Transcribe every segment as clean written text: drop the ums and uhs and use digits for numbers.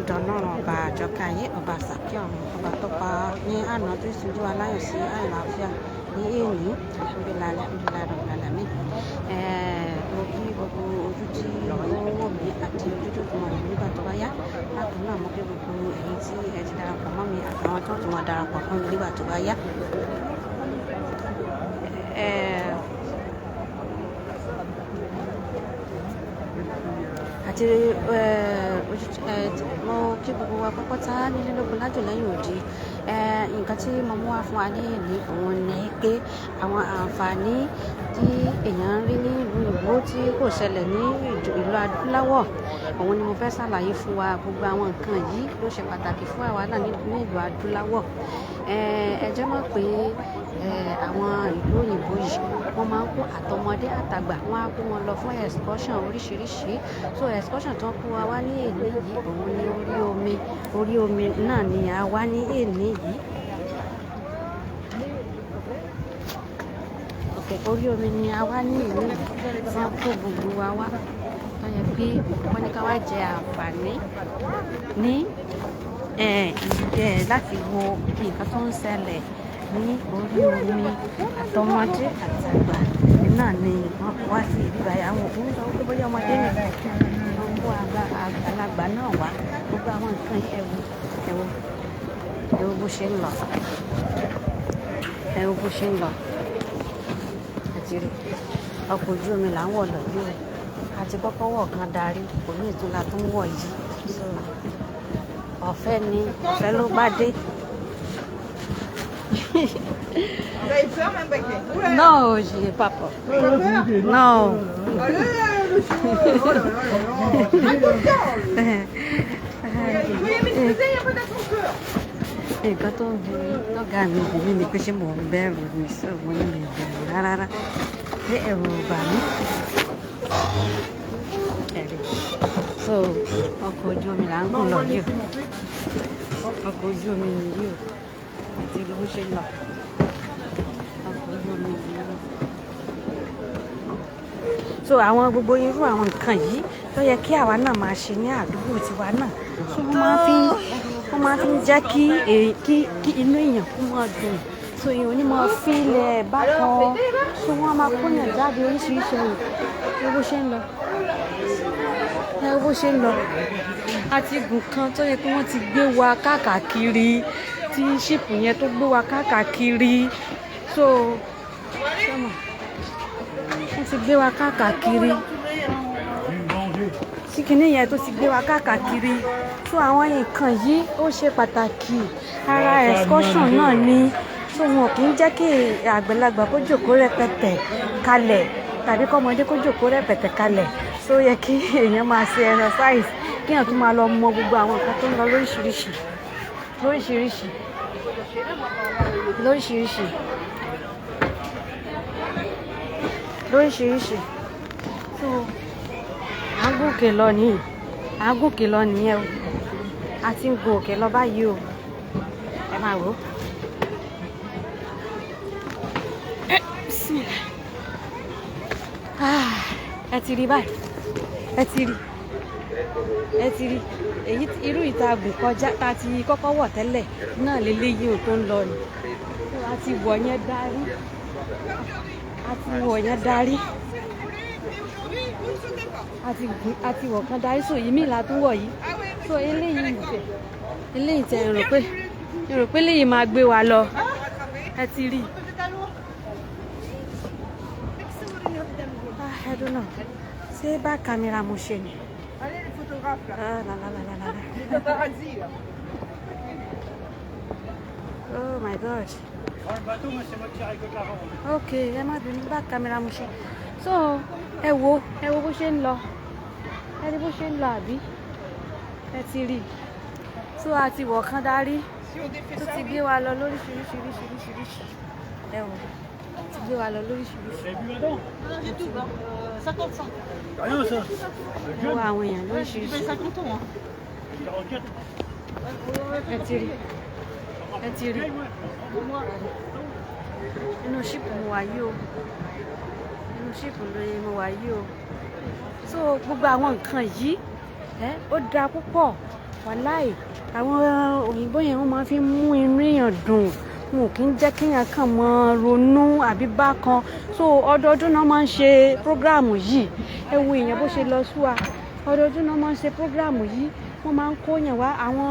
Lọ́dọ̀ Ọlọ́run ọba àjọkẹ́ ayé, ọba àsàkí ọ̀run, ọba tó pa ní àná tó sì jí wa láyọ̀ sí àlàáfíà ní èní. Alhamdulillah, alhamdulillah, rabbil alamin. Mo kí gbogbo ojú tí ó ń wò mí àti ojú tó tún máa wò mí nígbà tó bá yá. Bákan náà, mo kí gbogbo ẹ̀yin tí ẹ ti darapọ̀ mọ́ mi àtàwọn tó tún máa darapọ̀ mọ́ mi nígbà tó bá yá. Àti mo kí gbogbo wa pátápátá nílé lóko lájò lẹ́yìn odi. Nǹkan tí mo mú wá fún wa ní èní òun ni pé àwọn àǹfààní tí èèyàn ń rí ní ìlú òyìnbó tí kò ṣẹlẹ̀ ní ìlú adúláwọ̀, òun ni mo fẹ́ ṣàlàyé fún wa. Gbogbo àwọn nǹkan yìí ló ṣe pàtàkì fún àwa náà ní ìlú adúláwọ̀. Ẹ jẹ́ mọ̀ pé àwọn ìlú òyìnbó yìí wọ́n máa ń kó àtọmọdé àtàgbà, wọ́n á kó wọn lọ fún excursion oríṣiríṣi. So excursion tó ń kó wa wá ní èní yìí òun ni orí omi. Orí omi náà ni a wá ní èní yìí. Okay, orí omi ni a wá ní èní yìí tí wọ́n kó gbogbo wa wá. Tó yẹ pé wọ́n ní ká wá jẹ àǹfààní ní láti wo nǹkan tó ń ṣẹlẹ̀ ní orí omi. Àtọmọdé àtàgbà náà ni wọ́n kó wá sí ibi báyìí. Àwọn òbí ń sọ wípé bóyá ọmọdé nìkan, wọ́n kó àgbàlagbà náà wá. Gbogbo àwọn nǹkan yìí, ẹ wo, ẹ wo, ẹ wo bó ṣe ń lọ. Ẹ wo bó ṣe ń lọ. Ẹ ti rí. Ọkọ̀ ojú omi là ń wọ̀ lọ yìí o. A ti kọ́kọ́ wọ̀ kan darí, òmíì tún la tún wọ̀ yìí. So ọ̀fẹ́ ni, ọ̀fẹ́ ló bá dé. Vous avez peur, même paquet? Ouh là là. No, j'ai pas peur. Vous avez peur? No. Allez, monsieur. Oh là là là là. Attention. Veuillez m'excuser, il n'y a pas d'ascenseur. Nǹkan tó ń bi lọ́gàá mi bí mi ni pé ṣé mò ń bẹ̀rù ni, so mo ní mi ò bẹ̀rù rárá. Pé ẹ̀rù ò bà mí. Ẹ̀rù. So ọkọ̀ ojú omi là ń gùn lọ yìí o. Ọkọ̀ ojú omi nìyí o. Àti bó ṣe ń lọ. Ọkọ̀ ojú omi nìyí o. So àwọn gbogbo irú àwọn nǹkan yìí tó yẹ kí àwa náà máa ṣe ní àdúgbò tiwa náà. So wọ́n máa fi ń jẹ́ kí kí inú èèyàn kó máa dùn. So èèyàn ò ní máa feel ẹ̀ bákan. So wọ́n á máa kó èèyàn jáde oríṣiríṣi ọ̀nà. Ẹ wo bó ṣe ń lọ. Ẹ wo bó ṣe ń lọ. A ti gùn kan tó yẹ pé wọ́n ti gbé wa káàkiri, tí ship yẹn tó gbé wa káàkiri. So, ṣé mọ̀? Wọ́n ti gbé wa káàkiri. Tí kinní yẹn tó ti gbé wa káàkiri. So àwọn nǹkan yìí ó ṣe pàtàkì. Ara excursion náà ni. So wọn kì í jẹ́ kí àgbàlagbà kó jókòó rẹpẹtẹ kalẹ̀ tàbí kí ọmọdé kó jókòó rẹpẹtẹ kalẹ̀. So ó yẹ kí èèyàn máa ṣe exercise, kí èèyàn tún máa lọ mọ gbogbo àwọn nǹkan tó ń lọ lóríṣiríṣi, lóríṣiríṣi, lóríṣiríṣi, lóríṣiríṣi. So à ń gòkè lọ nìyí, à ń gòkè lọ nìyẹn o. A ti ń gun òkè lọ báyìí o. Ẹ máa wò ó. Bismillah. Ah, ẹ ti rí báyìí. Ẹ ti rí. Ẹ ti rí. Èyí irú ìta gùn kọjá ta ti kọ́kọ́ wọ̀ tẹ́lẹ̀ náà leléyìí ò tó ń lọ ni. So a ti wọ̀ yẹn darí. A ti wọ̀ yẹn darí. A ti gùn, a ti wọ̀ kan darí. So ìmíì la tún wọ̀ yìí. So eléyìí tẹ̀, eléyìí tẹ̀ ń rò pé, ń rò pé eléyìí máa gbé wa lọ. Ẹ ti rí. Ah, I don't know. Ṣé bá camera mo ṣe ni? Allez, les photographes là. Ah, la, la, la, la, la, la. Les paparazzi là. Oh my God. Prends le bateau, mais c'est moi qui récolte l'argent. Ok, ẹ má bínú, bá camera mo ṣe. So, ẹ wo, ẹ wo bó ṣe ń lọ. Ẹ rí bó ṣe ń lọ àbí? Ẹ ti rí. So a ti wọ̀ kan darí. Si on défait Tó ça, ti oui. gbé wa lọ lóríṣiríṣiríṣiríṣiríṣi. Ẹ wò. Ti gbé wa lọ lóríṣiríṣi. Vous avez bu là-dedans? J'ai tout, hein. 55. Rien ça. Ẹ wo àwọn èèyàn lóríṣiríṣi. 50 ans. Hein. 44. Ẹ ti rí. Ẹ ti rí. Inú ṣíìpù mo wà yìí o. Inú ṣíìpù ni mo wà yìí o. So gbogbo àwọn nǹkan yìí, ó dáa púpọ̀. Wàláì, àwọn òyìnbó yẹn wọ́n máa fi ń mú inú èèyàn dùn. Wọn ò kí ń jẹ́ kí èèyàn kàn máa ronú àbí bákan. So ọdọọdún náà máa ń ṣe program yìí. Ẹ wo èèyàn bó ṣe lọ sú wa. Ọdọọdún náà máa ń ṣe program yìí. Wọ́n máa ń kó èèyàn wá, àwọn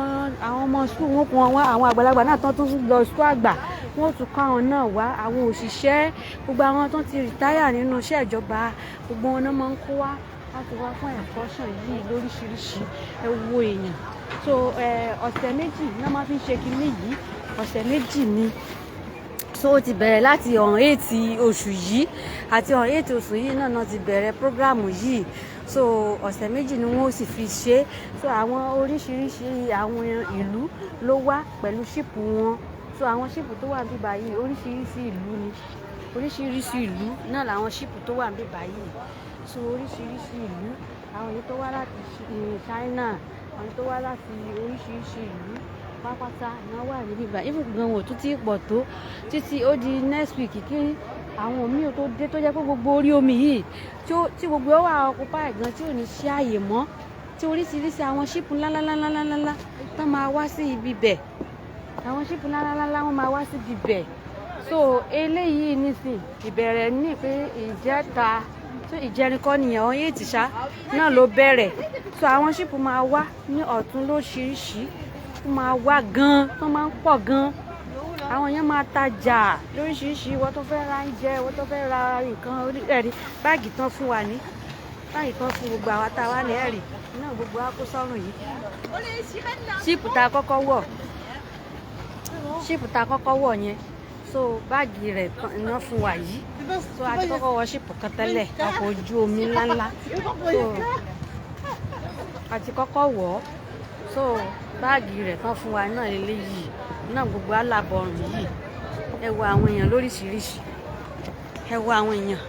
ọmọ school wọn kó wọn wá, àwọn àgbàlagbà náà tán tún lọ school àgbà, wọ́n ó tún kó àwọn náà wá, àwọn òṣìṣẹ́, gbogbo àwọn tó ti retire nínú iṣẹ́ ìjọba, gbogbo wọn náà máa ń kó wá láti wá fún excursion yìí lóríṣiríṣi. Ẹ wo èèyàn. So ọ̀sẹ̀ 2 náà máa fi ń ṣe kiní yìí. Ọ̀sẹ̀ 2 ni. So ó ti bẹ̀rẹ̀ láti on 8 oṣù yìí, àti on 8 oṣù yìí náà ti bẹ̀rẹ̀ program yìí. So ọ̀sẹ̀ 2 ni wọ́n ó sì fi ṣe. So àwọn oríṣiríṣi àwọn ìlú ló wá pẹ̀lú ship wọn. So àwọn ship tó wà níbí báyìí oríṣiríṣi ìlú ni. Oríṣiríṣi ìlú náà làwọn ship tó wà níbí báyìí. So oríṣiríṣi ìlú, àwọn èyí tó wá láti China, àwọn tó wá láti oríṣiríṣi ìlú pátápátá ni wọ́n wà níbí báyìí. Even gan wọn ò tún tí pọ̀ tó títí ó di next week kí àwọn míì tó dé, tó jẹ́ pé gbogbo orí omi yìí tí gbogbo ó wà occupy gan tí ò ní sí ààyè mọ́, tí oríṣiríṣi àwọn ship ńlá ńlá ńlá ńlá ńlá ńlá tán máa wá sí ibi bẹ̀. Àwọn ship ńlá ńlá ńlá wọ́n máa wá sí ibi bẹ̀. So eléyìí nísìn ìbẹ̀rẹ̀ ní pé ìjẹta, so ìjẹrin kọ́ nìyẹn, on 8 ṣá náà ló bẹ̀rẹ̀. So àwọn ship máa wá ní ọ̀tún lóríṣiríṣi, wọ́n máa wá gan, wọ́n máa ń pọ̀ gan. Àwọn èèyàn máa tajà lóríṣiríṣi. Ìwọ tó fẹ́ ra oúnjẹ, ìwọ tó fẹ́ ra nǹkan orí ẹ̀rí, báàgì tán fún wa ní, báàgì tán fún gbogbo àwa tá a wá ní ẹ̀rí náà, gbogbo wa kó sọ́rùn yìí. Ship tá a kọ́kọ́ wọ̀, ship tá a kọ́kọ́ wọ̀ yẹn, so báàgì rẹ̀ iná fún wa yìí. So a ti kọ́kọ́ wọ ship kan tẹ́lẹ̀, ọkọ̀ ojú omi ńláńlá. So a ti kọ́kọ́ wọ̀ ọ́. So báàgì rẹ̀ tán fún wa náà eléyìí náà, gbogbo alábọ̀rùn yìí. Ẹ wo àwọn èèyàn lóríṣiríṣi, ẹ wo àwọn èèyàn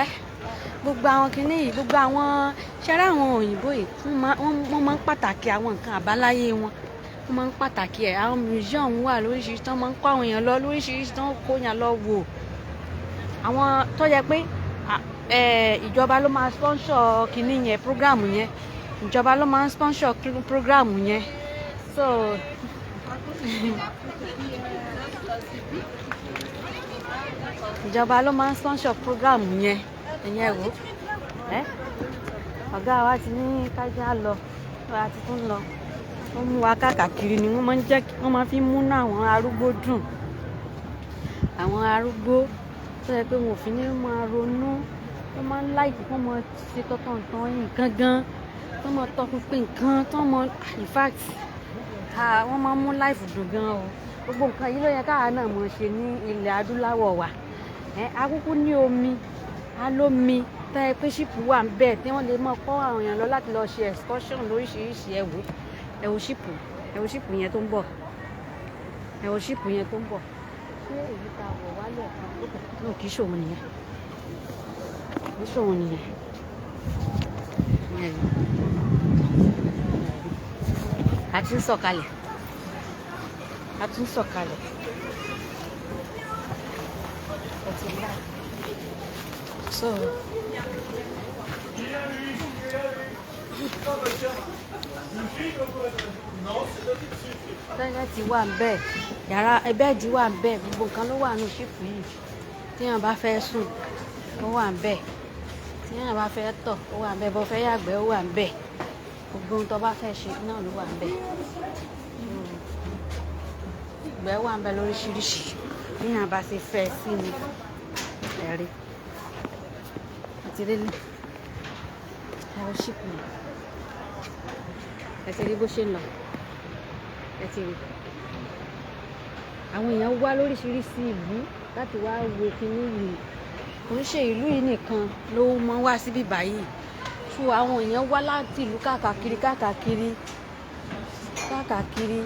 ẹ, gbogbo àwọn kinní yìí, gbogbo àwọn ṣẹ́rẹ́ àwọn òyìnbó yìí, wọ́n máa ń pàtàkì àwọn nǹkan àbáláyé wọn, wọ́n máa ń pàtàkì ẹ̀. Àwọn museum wà lóríṣiríṣi tí wọ́n máa ń kó àwọn èèyàn lọ lóríṣiríṣi, tí wọ́n kó èèyàn lọ wò. Àwọn tó yẹ pé ìjọba ló máa sponsor kinní yẹn, program yẹn, ìjọba ló máa ń sponsor program yẹn. So ìjọba ló máa ń sponsor program yẹn. Ìyẹn wò ẹ, ọ̀gá wa ti ní kájá lọ, wa ti tún lọ. Wọ́n mú wa káàkiri ni wọ́n máa ń jẹ́, wọ́n máa fi ń múnú àwọn arúgbó dùn. Àwọn arúgbó tó yẹ pé wọn ò fi ní máa ronú, wọ́n máa ń like kí wọ́n máa ṣe tọ̀tọ̀ntàn nǹkan gan, tó máa tọpinpin nǹkan, tó máa, in fact, wọ́n máa ń mú life dùn gan o. Gbogbo nǹkan yìí ló yẹ káwa náà máa ṣe ní ilẹ̀ adúláwọ̀ wa. Akúkú ní omi, a lómi tó yẹ pé ship wà níbẹ̀ tí wọ́n lè máa kó àwọn èèyàn lọ láti lọ ṣe excursion lóríṣiríṣi. Ẹ wò, ẹ wo ship, ẹ wo ship yẹn tó ń bọ̀, ẹ wo ship yẹn tó ń bọ̀. Ṣé èyí tá a wọ̀ wálẹ̀ kan? No, kì í ṣòun nìyẹn, kì í ṣòun nìyẹn. A ti ń sọ̀kalẹ̀, a ti ń sọ̀kalẹ̀. Ó ti lá. So tọ́ílẹ̀tì wà níbẹ̀, yàrá bẹ́ẹ̀dì wà níbẹ̀, gbogbo nǹkan ló wà nínú ship yìí. Tí èèyàn bá fẹ́ sùn, ó wà níbẹ̀. Tí èèyàn bá fẹ́ tọ̀, ó wà níbẹ̀. Bó fẹ́ yàgbẹ́, ó wà níbẹ̀. Gbogbo ohun tó bá fẹ́ ṣe náà ló wà níbẹ̀. Ìgbẹ́ wà níbẹ̀ lóríṣiríṣi. Bí èèyàn bá ṣe fẹ́ sí ni. Ẹ rí. Ẹ ti rí ní. Ẹ wo ship yẹn. Ẹ ti rí bó ṣe ń lọ. Ẹ ti rí. Àwọn èèyàn wá lóríṣiríṣi ìlú láti wá wo kiní yìí. Kò ń ṣe ìlú yìí nìkan ló máa ń wá síbí báyìí. So àwọn èèyàn wá láti ìlú káàkiri káàkiri káàkiri.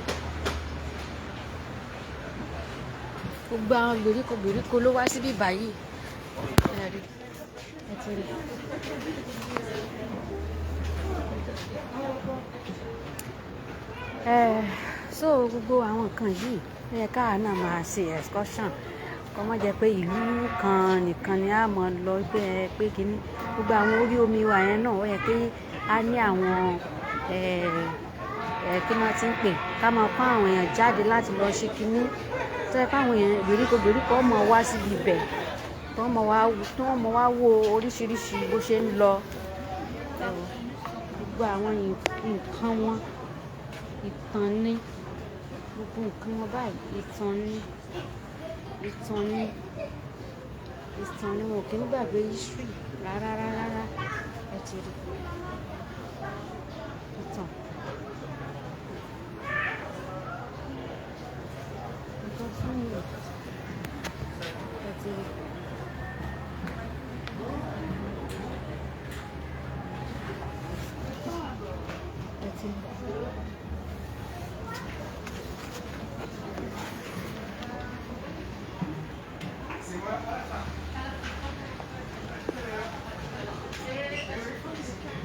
Gbogbo àwọn gbèríko gbèríko ló wá síbí báyìí. Ẹ rí. Ẹ ti rí. So gbogbo àwọn nǹkan yìí ó yẹ káwa náà máa ṣe excursion. Kó má jẹ́ pé ìlú kan nìkan ni a máa lọ pé ẹ pé kíní. Gbogbo àwọn orí omi wa yẹn náà ó yẹ kí a ní àwọn, Ẹ̀ kí wọ́n ti ń pè ká máa kó àwọn èèyàn jáde láti lọ ṣe kínní, tó yẹ káwọn èèyàn gbèríko gbèríko ọmọ wá síbi ibẹ̀, tó wọ́n mọ̀ wá wo oríṣiríṣi bó ṣe ń lọ. Ẹ wò, gbogbo àwọn nǹkan wọn, ìtàn ni. Gbogbo nǹkan wọn báyìí, ìtàn ni, ìtàn ni, ìtàn ni. Wọn ò kí ń gbàgbé history rárá rárá rárá. Ẹ ti rí ìtàn. Nǹkan tún ni, ẹ ti rí. Ẹ ti rí.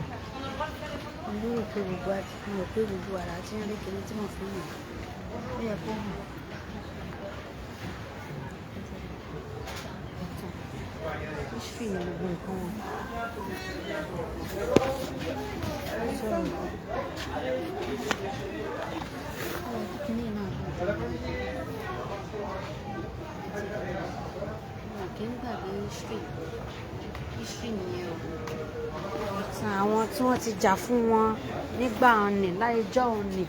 Mo lérò pé gbogbo wa, mo rò pé gbogbo àrà tí ń rí kiní tí mò ń fi hàn, ó yẹ kó hàn. Ìtàn, history ni gbogbo nǹkan wọn. So, ó yẹ kí kiní náà hàn. Wọn ò kí ń gbàgbé history. History nìyẹn o. Ìtàn àwọn tí wọ́n ti jà fún wọn nígbà òní láyé ọjọ́ òní.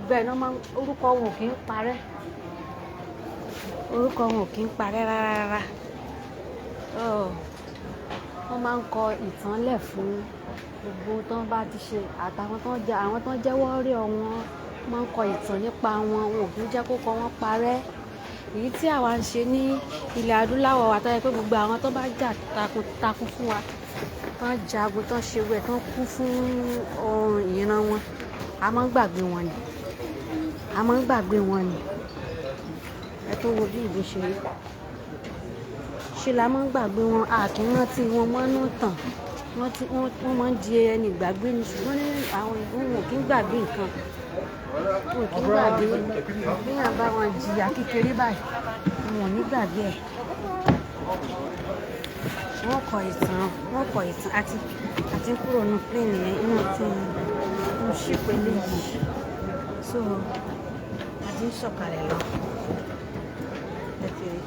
Bẹ́ẹ̀ ni wọ́n máa ń, orúkọ wọn ò kí ń parẹ́. Orúkọ wọn ò kí ń parẹ́ rárá rárá. Oh, wọ́n máa ń kọ ìtàn lẹ̀ fún gbogbo tó ń bá ti ṣe àtàwọn tó ń jẹ́, àwọn tó ń jẹ́ warrior wọn, máa ń kọ ìtàn nípa wọn, wọn ò kí ń jẹ́ kó kọ wọ́n parẹ́. Èyí tí àwa ń ṣe ní ilẹ̀ adúláwọ̀ wa, tó jẹ́ pé gbogbo àwọn tó bá jà takuntakun fún wa, tó ń jagun, tó ń ṣe gbogbo ẹ̀, tó ń kú fún ohun ìran wọn, a máa ń gbàgbé wọn ni. A máa ń gbàgbé wọn ni. Ẹ tó wo bí ìlú ṣe rí. Ṣé la máa ń gbàgbé wọn? A kì í rántí wọn mọ́ nú ìtàn. Wọ́n ti, wọ́n máa ń di ẹni ìgbàgbé ni. Ṣùgbọ́n ní àwọn ìlú wọn ò kí ń gbàgbé nǹkan. Wọn ò kí ń gbàgbé. Bí èèyàn bá wọn jìyà kékeré báyìí, wọn ò ní gbàgbé ẹ̀. Wọ́n kọ ìtàn, wọ́n kọ ìtàn àti kúrò nínú plane yẹn, inú ti inú ship eléyìí. So, a ti ń sọ̀kalẹ̀ lọ. Ẹ ti rí.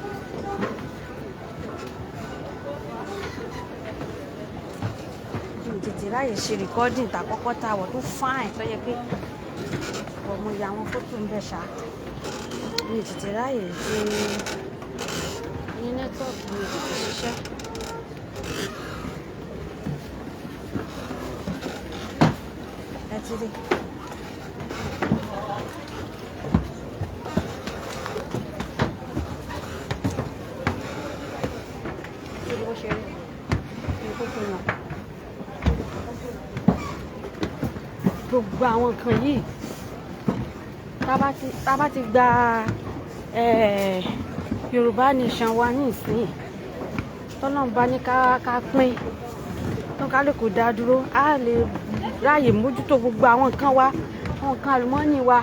Mi ò tètè ráyè ṣe recording tàkọ́kọ́ tá a wọ̀ tó fine, tó yẹ pé mo ya àwọn fọ́tò ń bẹ̀ ṣá. Mi ò tètè ráyè ṣe ní network mi ò tètè ṣiṣẹ́. Ẹ ti rí. Ṣé bó ṣe rí? Ní kókó náà. Gbogbo àwọn nǹkan yìí, tá bá ti gba Yorùbá nation wa ní ìsín, tọ́lọ́run bá ní ká pín, tó kálukú dá dúró, a lè ráyè mójútó gbogbo àwọn nǹkan wa, àwọn nǹkan àlùmọ́nì wa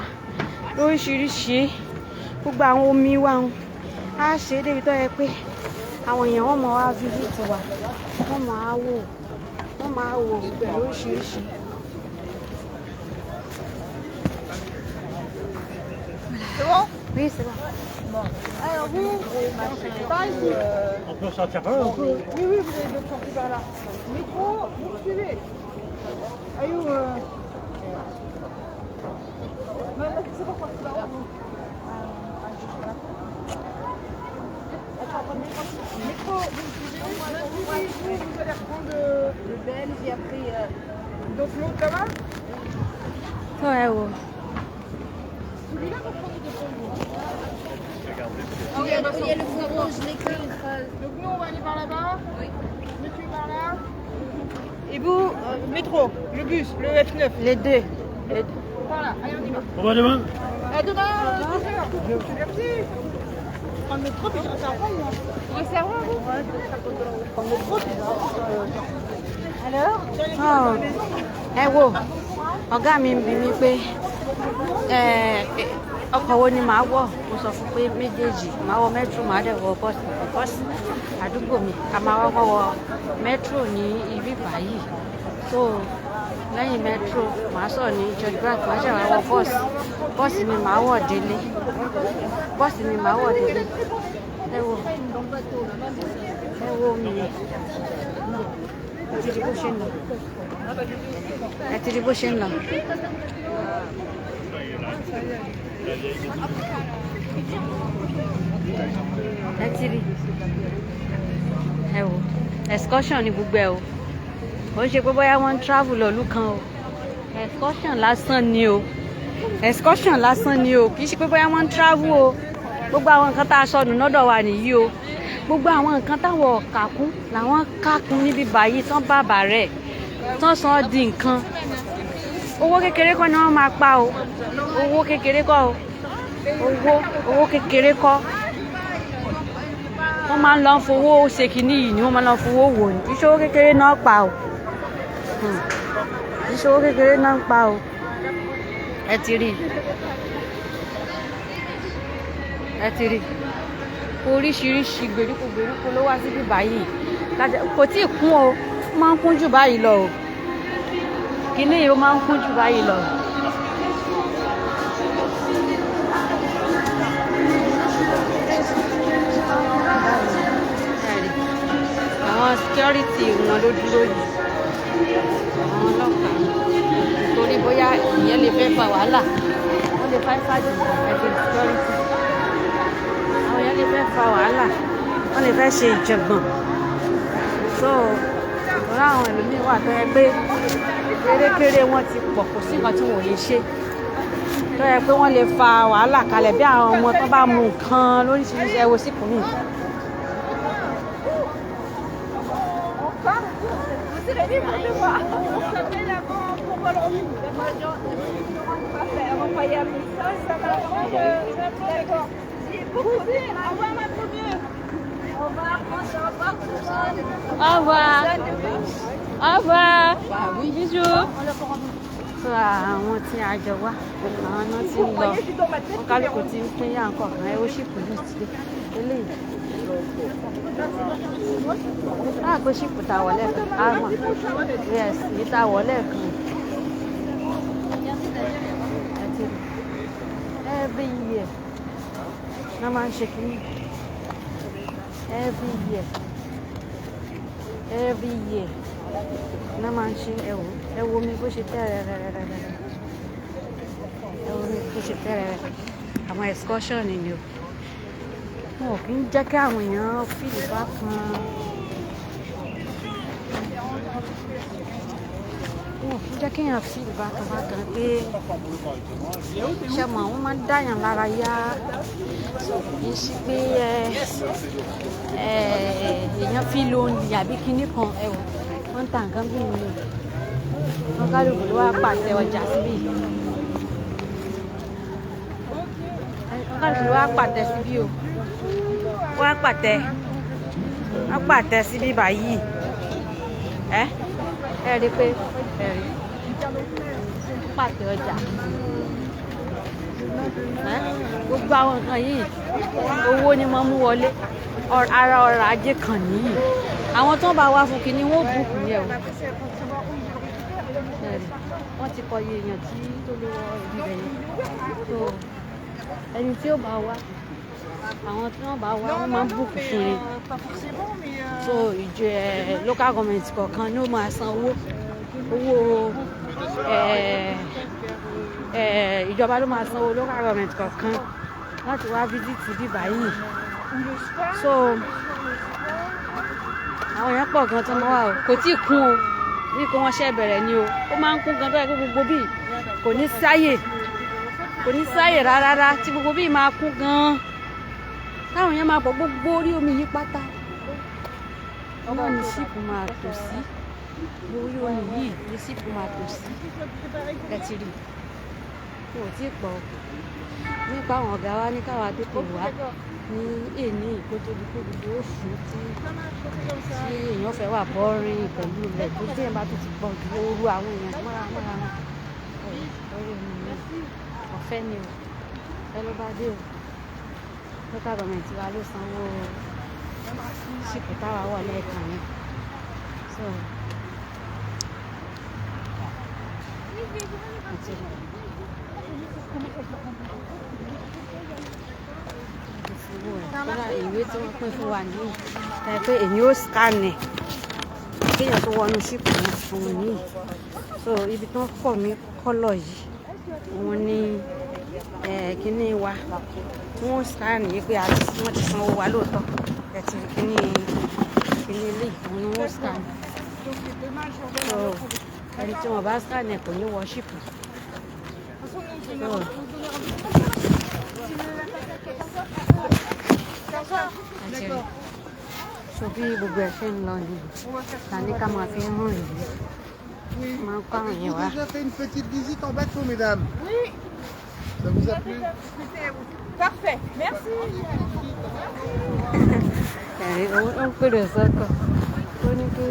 lóríṣiríṣi, gbogbo àwọn omi wa un. A ṣe débi tó yẹ pé àwọn èèyàn wọ́n máa wá visit wa, wọ́n máa wò, wọ́n máa wò gbogbo ẹ̀ lóríṣiríṣi. C'est bon? Oui, c'est bon. Bon. Alors vous, par ici. On peut sortir par là, on peut. Oui, vous avez donc sorti par là. Métro, vous me suivez. Aïe, Non, non, c'est pourquoi tu vas où? Attends, métro, vous me suivez. Oui, vous, vous allez reprendre le belge et après. Donc l'autre là-bas. Tó ẹ wò. Celui-là, vous prenez des vous. Il y a le feu rouge, l'école. Donc nous, on va aller par là-bas. Oui. Monsieur par là. Et vous, métro, le bus, le F9. Les deux. Les deux. Par là, allez, on y va. On va demain. À demain, 10h. Merci. Prendre le métro, puis je reste à Rome, moi. Vous restez à Rouen, vous? Ouais, prendre le métro, puis je reste. Alors? Oh. Ẹ wo, ọ̀gá mi ń bi mí pé ọkọ̀ wo ni màá wọ̀. Mo sọ fún pé méjèèjì, màá wọ metro, màá dẹ̀ wọ bọ́ọ̀sì, because àdúgbò mi, a máa kọ́kọ́ wọ metro ní ibi báyìí. So lẹ́yìn metro, màá sọ̀ ní George Braque, màá ṣe wá wọ bọ́ọ̀sì. Bọ́ọ̀sì ni màá wọ̀ délé. Bọ́ọ̀sì ni màá wọ̀ délé. Ẹ wo, ẹ wo omi yẹn. Ẹ ti rí bó ṣe ń lọ. Ẹ ti rí bó ṣe ń lọ. Ẹ ti rí. Ẹ wo, excursion ni gbogbo ẹ o. Kò ń ṣe pé bóyá wọ́n ń travel lọ ìlú kan o. Excursion lásán ni o. Excursion lásán ni o. Kì í ṣe pé bóyá wọ́n ń travel o. Gbogbo àwọn nǹkan tá a sọnù lọ́dọ̀ wa nìyí o. Gbogbo àwọn nǹkan táwọn kà kún làwọn kà kún níbí báyìí tán bàbà rẹ̀ tán sọ ọ́ di nǹkan. Owó kékeré kọ́ ni wọ́n máa pa o. Owó kékeré kọ́ o. Owó kékeré kọ́. Wọ́n máa ń lọ fowó ṣe kínní yìí ni wọ́n máa ń lọ fowó wò ní. Kì í ṣe owó kékeré náà pa o. Kì í ṣe owó kékeré náà pa o. Ẹ ti rí. Ẹ ti rí. Oríṣiríṣi gbèríko gbèríko ló wá síbí báyìí. Kò tíì kún o. Ó máa ń kún jù báyìí lọ o. Kínní yìí ó máa ń kún jù báyìí lọ. Àwọn security wọn ló dúró yìí. Àwọn ọlọ́pàá. Torí bóyá ìyẹn lè fẹ́ fa wàhálà. Wọ́n lè fa ìfàjì ẹ̀jẹ̀ security. Àwọn èèyàn lè fẹ́ fa wàhálà. Wọ́n lè fẹ́ ṣe ìjọ̀gbọ̀n. So, ọ̀rọ̀ àwọn ẹlòmíín wà tó yẹ pé kérékéré wọn ti pọ̀, kò sí nǹkan tí wọn ò lè ṣe. Tó yẹ pé wọ́n lè fa wàhálà kalẹ̀ bí àwọn ọmọ tó bá mu nǹkan lóríṣiríṣi. Ẹ wo sípò mi. Au revoir. Au revoir. Bisous. So àwọn tí a jọ wá, àwọn náà ti ń lọ. Wọ́n kálukú ti ń pín yà nǹkan kan. Ẹ wo ship yìí ti dé. Eléyìí. Láà pé ship ta wọ̀ lẹ́ẹ̀kan. Àwọn yes, èyí tá wọ̀ lẹ́ẹ̀kan. Ẹ ti rí. Every year náà máa ń ṣe kínní. Every year. Every year náà máa ń ṣe. Ẹ wo, ẹ wo omi bó ṣe tẹ́ rẹ́rẹ́rẹ́rẹ́. Ẹ wo omi bó ṣe tẹ́ rẹ́rẹ́. Àwọn excursion ni o. Wọn ò kí ń jẹ́ kí àwọn èèyàn feel bákan. Wọn ò kí ń jẹ́ kí èèyàn feel bákan bákan pé ṣé mọ̀ wọ́n máa ń dáyàn lára yá. Kì í ṣe pé èèyàn feel lonely àbí kinní kan. Ẹ wò, wọ́n ń ta nǹkan bí mi. Wọ́n kálukú ló wá pàtẹ ọjà síbí. Wọ́n kálukú ló wá pàtẹ síbí o. Wọ́n á pàtẹ. Wọ́n pàtẹ síbí báyìí. Ẹ ẹ rí pé ẹ rí. Wọ́n pàtẹ ọjà. Ẹ gbogbo àwọn nǹkan yìí owó ni wọ́n mú wọlé. Ara ọrọ̀ ajé kan nìyí. Àwọn tó ń bá wá fún kinní wọ́n ó bùkún yẹ o. Wọ́n ti kọ iye èèyàn tí tó lè wọ ibi bẹ̀ yẹn. So ẹni tí ó bá wá, àwọn tí wọ́n bá wá, wọ́n máa ń bùkún fún ni. So ìjọ local government kọ̀ọ̀kan ló máa san owó. Owó ìjọba ló máa san owó local government kọ̀ọ̀kan láti wá visit ibi báyìí. So àwọn èèyàn pọ̀ gan tó máa wà o. Kò tíì kún o. Ní kí wọ́n ṣe bẹ̀rẹ̀ ni o. Ó máa ń kún gan tó yẹ kó gbogbo bíi kò ní sáyè. Kò ní sáyè rárá tí gbogbo bíi máa kún gan. Táwọn èèyàn máa pọ̀ gbogbo orí omi yìí pátá. Náà ni ship máa tò sí. Orí omi yìí ni ship máa tò sí. Ẹ ti rí. Wọn ò tí ì pọ̀ o. Nípa àwọn ọ̀gá wa ní káwa tètè wá ní èní kó tó di pé gbogbo oṣù tí èèyàn fẹ́ wà boring pẹ̀lú rẹ̀ tó tí èèyàn bá tún ti pọ̀ ju ooru àwọn èèyàn mọ́ra mọ́ra wọn. Orí omi yìí ọ̀fẹ́ ni o. Ọ̀fẹ́ ló bá dé o. Local government wa ló sanwó ship táwa wọ̀ lẹ́ẹ̀kan yẹn. So Ẹ ti rí. Kódà ìwé tí wọ́n pín fún wa nìyí, ẹ pé èyí ó scan ẹ̀ kéèyàn tó wọnú ship yẹn, òun nìyí. So ibi tí wọ́n kọ̀ mí colour yìí, òun ni kíní wa tí wọ́n scan yìí pé wọ́n ti sanwó wa lóòótọ́. Ẹ ti rí kíní eléyìí, òun ni wọ́n scan. So ẹni tí wọ́n bá scan ẹ̀ kò ní wọ ship. So ẹ ti rí. So bí gbogbo ẹ̀ ṣe ń lọ nìyí, ta ní ká máa fi hàn yìí, máa ń kó àwọn Avez-vous yẹn wá. Déjà fait une petite visite en bateau, mesdames? Oui. Ça vous a plu? C'était parfait. Merci. Ẹ̀rí ó ń pèrè sọ́kọ̀, ó ní pé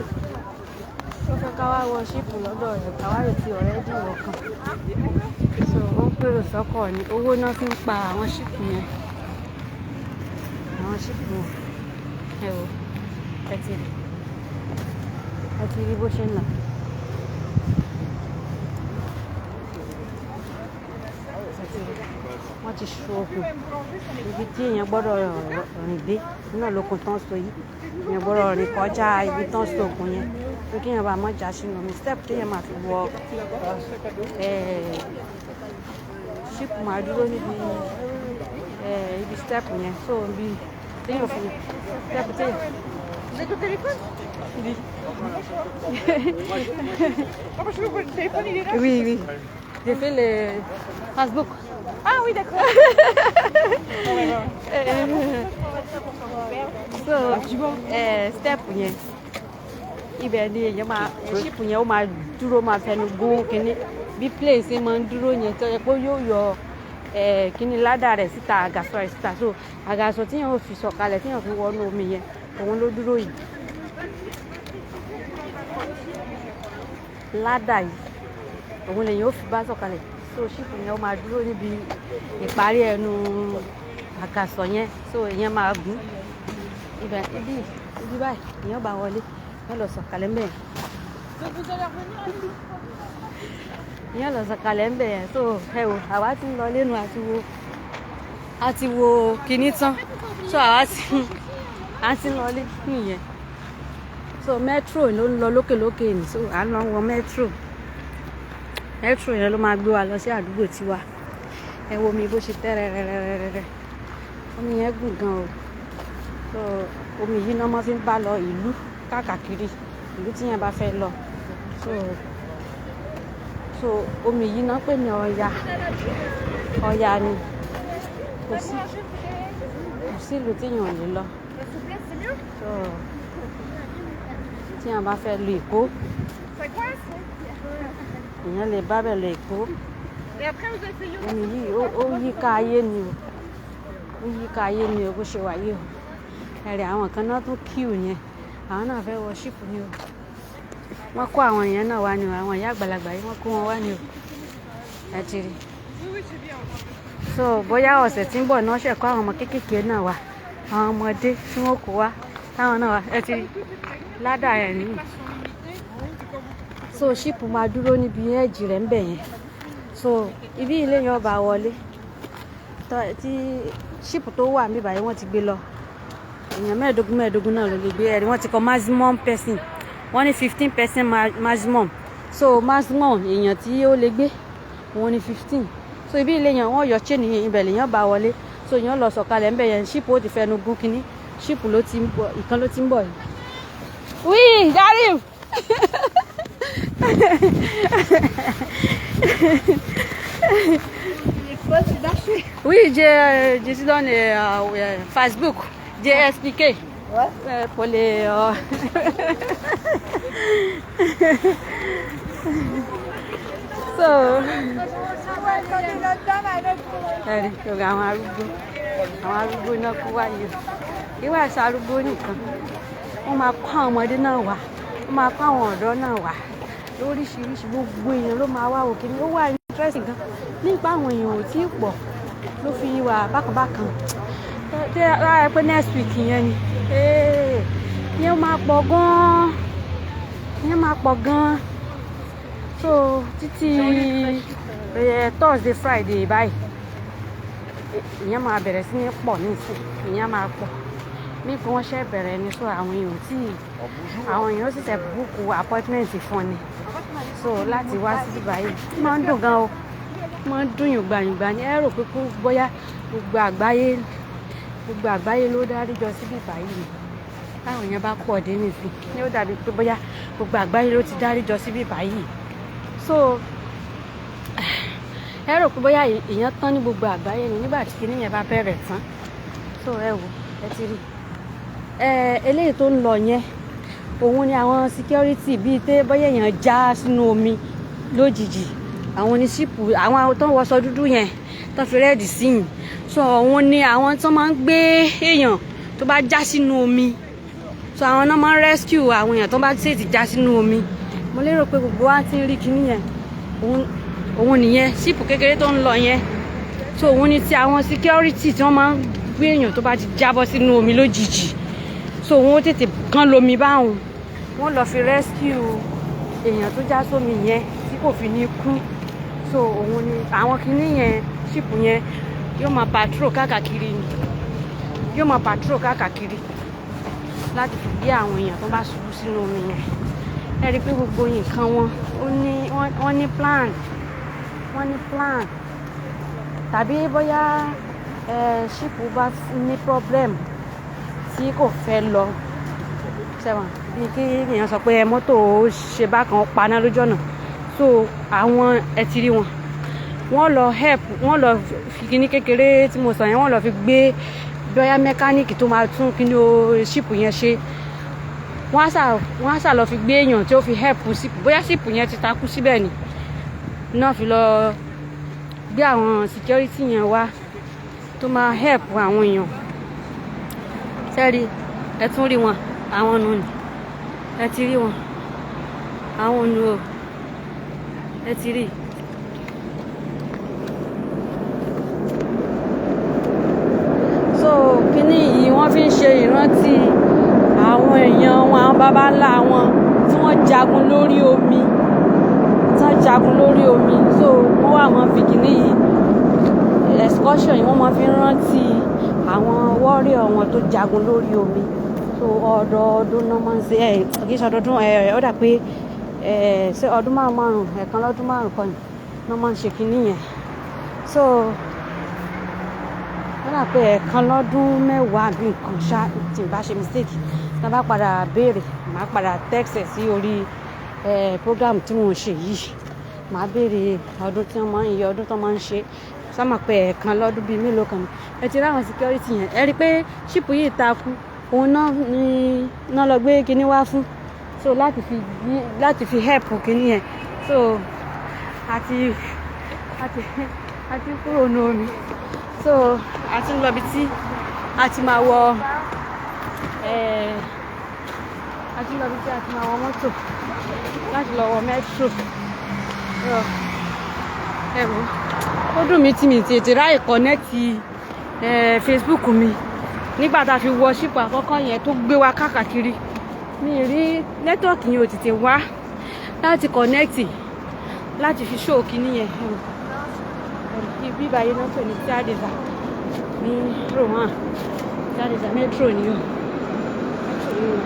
ó fẹ́ ká wá wọ ship lọ́dọ̀ rẹ̀, ká wá lè ti ọ̀rẹ́ dì wọ̀ kan. So ó ń pèrè sọ́kọ̀ ní owó náà fi ń pa àwọn ship yẹn, àwọn ship wọn. Ẹ wò, ẹ ti rí, ẹ ti rí bó ṣe ń lọ. Ẹ ti rí, wọ́n ti so okùn ibi tí èèyàn gbọ́dọ̀ rìn dé náà, lókun tán so yìí, èèyàn gbọ́dọ̀ rìn kọjá ibi tán so okùn yẹn pé kéèyàn bá má já sínú omi. Step téèyàn máa fi wọ ship máa dúró níbi ibi step yẹn, so ibi téèyàn fi step téèyàn. Vous êtes au téléphone? Oui. Ah, parce que le téléphone, il est là. Oui. J'ai fait le Facebook. Ah oui, d'accord. So step yẹn, ibẹ̀ ni èèyàn máa ship yẹn, ó máa dúró, máa fẹnu gún kínní bí plane ṣe máa ń dúró yẹn, tó yẹ pé yóò yọ kínní ladder rẹ̀ síta, àgàsọ rẹ̀ síta. So àgàsọ tí yẹn ò fi sọ̀kalẹ̀, tí yẹn fi wọnú omi yẹn, òun ló dúró yìí. Ladder yìí, òun lèyìn ó fi bá sọ̀kalẹ̀. So ship yẹn, ó máa dúró níbi ìparí ẹnu àgàsọ yẹn, so ìyẹn máa gún ibẹ̀, ibi báyìí ìyẹn bá wọlé, ìyẹn lọ sọ̀kalẹ̀ ńbẹ̀ yẹn. Donc vous allez revenir? Ìyẹn lọ sọ̀kalẹ̀ ńbẹ̀ yẹn. So ẹ wò, àwa ti ń lọ lẹ́nu, àti wo kinní tán, so àwa ti ń lọ lé nìyẹn. So metro ló ń lọ lókè lókè ní, so à ń lọ wọ metro. Metro yẹn ló máa gbé wa lọ sí àdúgbò tiwa. Ẹ wo omi bó ṣe tẹ́ rẹ́rẹ́rẹ́rẹ́rẹ́, omi yẹn gùn gan o. So omi yìí náà máa fi ń bá lọ ìlú káàkiri, ìlú tí yẹn bá fẹ́ lọ. So omi yìí náà pè ní Ọya. Ọya ni. Kò sí ìlú tí yẹn ò lè lọ. La souplesse, c'est mieux. So tí yẹn bá fẹ́ lọ Èkó, Ça coince. èèyàn lè bá bẹ̀ lọ Èkó. Et après, vous avez fait yoga. Omi yìí ó yíká ayé ni o, ó yíká ayé ni o, bó ṣe wà yìí o. Ẹ̀rẹ̀ àwọn kan náà tún queue yẹn, àwọn náà fẹ́ wọ ship ni o. Wọ́n kó àwọn èèyàn náà wá ni o, àwọn ìyá àgbàlagbà yìí, wọ́n kó wọn wá ni o. Ẹ ti rí. Oui, oui, c'est bien. So bóyá ọ̀sẹ̀ tí ń bọ̀ náà ṣẹ̀ kó àwọn ọmọ kéékèèké náà wá, àwọn ọmọdé tí wọ́n kó wá, táwọn náà wá. Ẹ ti rí ladder ẹ̀ nìyí. So ship máa dúró níbi edge rẹ̀ ń bẹ̀ yẹn, so ibi ilé yẹn ọba wọlé tí ship tó wà níbí báyìí, wọ́n ti gbé lọ èèyàn 15 15 náà ló lè gbé. Ẹ̀rí wọ́n ti kọ maximum person, wọ́n ní 15 person maximum. So maximum èèyàn tí ó lè gbé, òun ní 15. So ibi ilé yẹn, wọ́n yọ chain yẹn, ibẹ̀ lèèyàn bá wọlé, so èèyàn lọ sọ̀kalẹ̀ ńbẹ̀ yẹn. Ship ó ti fẹnu gún kínní, ship ló ti ń bọ̀, ìkan ló ti ń bọ̀ yìí. Oui, j'arrive. Oui, je suis dans le Facebook. J'ai expliqué. Ouais. Pour les. So, ẹ̀rí gbogbo àwọn arúgbó, àwọn arúgbó náà kú wáyé o. Ìwà ẹ̀sọ́ arúgbó nìkan, wọ́n máa kó àwọn ọmọdé náà wá, wọ́n máa kó àwọn ọ̀dọ́ náà wá lóríṣiríṣi. Gbogbo èèyàn ló máa wá òkè ní. Ó wà interesting gan nípa àwọn èèyàn ò tí ì pọ̀ ló fi wà bákanbákan. Tẹ lára pé next week yẹn ni ìyẹn máa pọ̀ gan-an, ìyẹn máa pọ̀ gan-an. So títí Thursday, Friday báyìí, ìyẹn máa bẹ̀rẹ̀ sí ní pọ̀ nísìn, ìyẹn máa pọ̀ ní kí wọ́n ṣe bẹ̀rẹ̀ ní. So àwọn èèyàn tí àwọn èèyàn sì tẹ̀ book appointment fún ni, so láti wá sí báyìí máa ń dùn gan o, máa ń dùn yùngbàyùngbà ní. Ẹ rò pé kó bóyá gbogbo àgbáyé ló dárí jọ síbí báyìí ni. Táwọn èèyàn bá pọ̀ dé nìsín ní, ó dàbí pé bóyá gbogbo àgbáyé ló ti dárí jọ síbí báyìí. So ẹ rò pé bóyá èèyàn tán ní gbogbo àgbáyé ni nígbà tí kinní yẹn bá bẹ̀rẹ̀ tán. So ẹ wò, ẹ ti rí ẹ, eléyìí tó ń lọ yẹn, òun ni àwọn security, bíi tẹ bóyá èèyàn já sínú omi lójijì, àwọn ní ship, àwọn tó ń wọṣọ dúdú yẹn tó fi red sí yìí. So òun ni àwọn tó máa ń gbé èèyàn tó bá já sínú omi. So àwọn náà máa ń rescue àwọn èèyàn tó bá tètè já sínú omi. Mo lérò pé gbogbo wa ti ń rí kinní yẹn. Òun nìyẹn, ship kékeré tó ń lọ yẹn. So òun ni ti àwọn security tí wọ́n máa ń gbé èèyàn tó bá ti jábọ́ sínú omi lójijì. So òun ó tètè kán lomi báwọn, wọ́n lọ fi rescue èèyàn tó já sómi yẹn tí kò fi ní kú. So òun ni àwọn kinní yẹn, ship yẹn yóò máa patrol káàkiri ni, yóò máa patrol káàkiri láti fi gbé àwọn èèyàn tó bá ṣubú sínú omi yẹn. Ẹ rí i pé gbogbo nǹkan wọn ó ní, wọ́n ní plan, wọ́n ní plan. Tàbí bóyá ship bá ní problem tí kò fẹ́ lọ sẹ́wọ̀n, bíi kí èèyàn sọ pé mọ́tò ó ṣe bákan, paná lójú ọ̀nà. So àwọn, ẹ ti rí wọn, wọ́n lọ help, wọ́n lọ fi kíní kékeré tí mo sọ yẹn, wọ́n lọ fi gbé bóyá mechanic tó máa tún kíní o ship yẹn ṣe. Wọ́n á sà lọ fi gbé èèyàn tí ó fi help ship, bóyá ship yẹn ti takú síbẹ̀ ni náà fi lọ gbé àwọn security yẹn wá tó máa help àwọn èèyàn. Sẹ́rí, ẹ tún rí wọn, àwọn nù ní, ẹ ti rí wọn, àwọn nù o, ẹ ti rí. So kíní yìí, wọ́n fi ń ṣe ìrántí àwọn èèyàn wọn, àwọn baba ńlá wọn tí wọ́n jagun lórí omi, tí wọ́n jagun lórí omi. So wọ́n wà, wọ́n fi kíní yìí, excursion yìí, wọ́n máa fi ń rántí àwọn warrior wọn tó jagun lórí omi. So ọdọọdún náà máa ń ṣe ẹ, kì í ṣe ọdọọdún ẹ, ó dà pé ẹ ṣé ọdún márùn márùn, ẹ̀kan lọ́dún 5 kọ́ ni náà máa ń ṣe kíní yẹn. So ó dà pé ẹ̀ẹ̀kan lọ́dún 10 àbí nǹkan ṣá, tí n bá ṣe mistake, tí wọ́n bá padà béèrè, màá padà text ẹ̀ sí orí program tí mò ń ṣe yìí, màá béèrè ọdún tí wọ́n máa ń yẹ, ọdún tó máa ń ṣe sámà, pé ẹ̀ẹ̀kan lọ́dún bíi mélòó kan ni. Ẹ ti rí àwọn security yẹn, ẹ rí i pé ship yìí takú, òun náà ni náà lọ gbé kinní wá fún, so láti fi help kinní yẹn. So àti kúrò ní omi, so a ti ń lọ ibi tí a ti máa wọ a ti ń lọ ibi tí a ti máa wọ mọ́tò láti lọ wọ metro. Ẹ wò ó, dùn mí tí mi tètè ráyè connect Facebook mi nígbà tá a fi wọ ship àkọ́kọ́ yẹn tó gbé wa káàkiri. Mi rí network yẹn ò tètè wá láti connect láti fi show kíní yẹn. Ibi báyìí náà pè ní Tiadeza ní Rouen. Tiadeza metro ni o, metro ni o.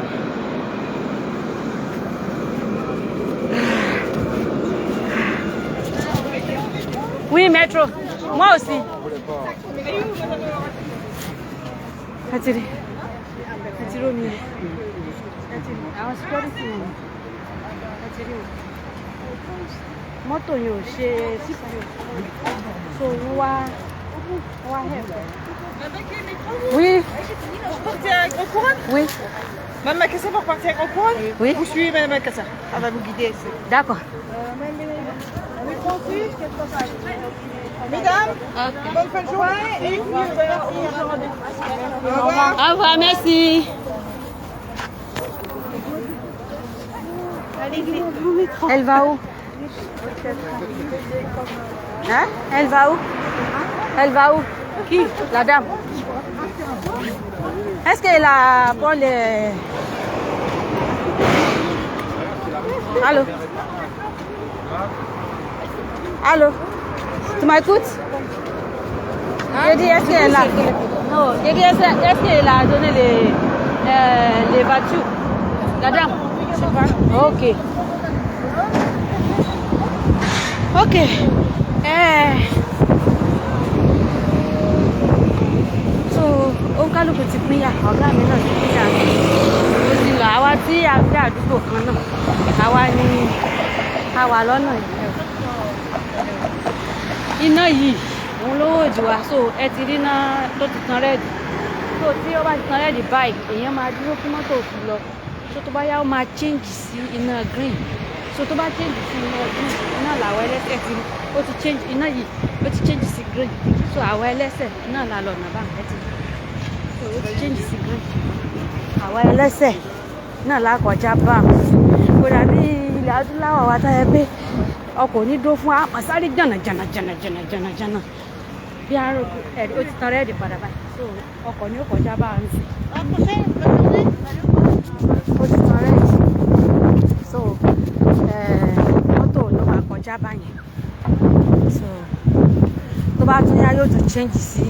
Oui, métro. Moi aussi. Ẹ ti rí, ẹ ti rí omi yẹn, ẹ ti rí àwọn security yẹn, ẹ ti rí wọn. Mọ́tò yẹn ò ṣe sípò, so wọ́n wá help. Oui. Pour partir avec en couronne? Oui. Madame Makassa, pour partir en couronne? Oui. Vous suivez Madame Makassa. Elle va vous guider. D'accord. Mesdames, bonne fin de journée. Et puis, merci. Au revoir. Au revoir, merci. Elle va où? Hein? Elle va où? Elle va où? Qui? La dame. Est-ce qu'elle a bon les... Allô? Allô? Tu m'écoutes? J'ai dit, est-ce qu'elle est là? Non, j'ai dit, est-ce qu'elle a donné les voitures? La dame? Je sais pas. Ok. Ok. Eh. So, òǹkálùkù ti pínyà, ọ̀gá mi náà ti pínyà. Ó ti lọ, àwa tí a gbé àdúgbò kan náà, àwa ni a wà lọ́nà yìí. Iná yìí, òun ló wò jù wá, so ẹ ti rí iná tó ti tan red. So tí ó bá ti tan red báyìí, èèyàn máa dúró kí mọ́tò fi lọ. So tó bá yá, ó máa change sí iná green. So tó bá change sí iná green, iná làwọn ẹlẹ́sẹ̀ ti, ó ti change iná yìí, ó ti change sí green. So àwọn ẹlẹ́sẹ̀ náà la lọ̀nà bá ẹ ti. So ó ti change sí green. Àwa ẹlẹ́sẹ̀ náà la kọjá bá. Kò dàbí ilẹ̀ adúláwọ̀ wa tá yẹ pé ọkọ̀ ò ní dó fún wa, máa sáré jànà jànà jànà jànà jànà jànà. Bí aró ẹ̀rí, ó ti tan red padà báyìí. So ọkọ̀ ni ó kọjá bá ń sìn. À la prochaine, bonne journée. Ó ti tan red. So mọ́tò ló máa kọjá báyẹn. So tó bá tún yá, yóò tún change sí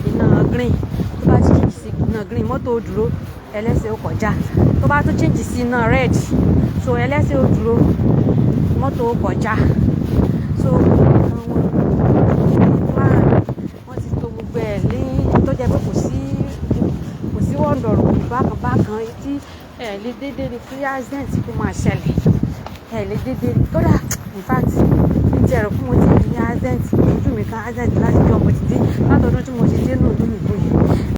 iná green. Tó bá change sí iná green, mọ́tò ó dúró, ẹlẹ́sẹ̀ ó kọjá. Tó bá tún change sí iná red, so ẹlẹ́sẹ̀ ó dúró, mọ́tò ó kọjá. So àwọn plan, wọ́n ti to gbogbo ẹ̀ ní tó jẹ́ pé kò sí wọ́ndọ̀rọ̀ bákan bákan tí ẹ lè dédé ní kí accident kó máa ṣẹlẹ̀. Ẹ lè dédé ní kódà, in fact, n ti ẹ̀rọ fún mo ti ní accident, ojú mi kan accident láti jọ mo ti dé, látọdún tí mo ti dé ní ìlú òyìnbó yìí.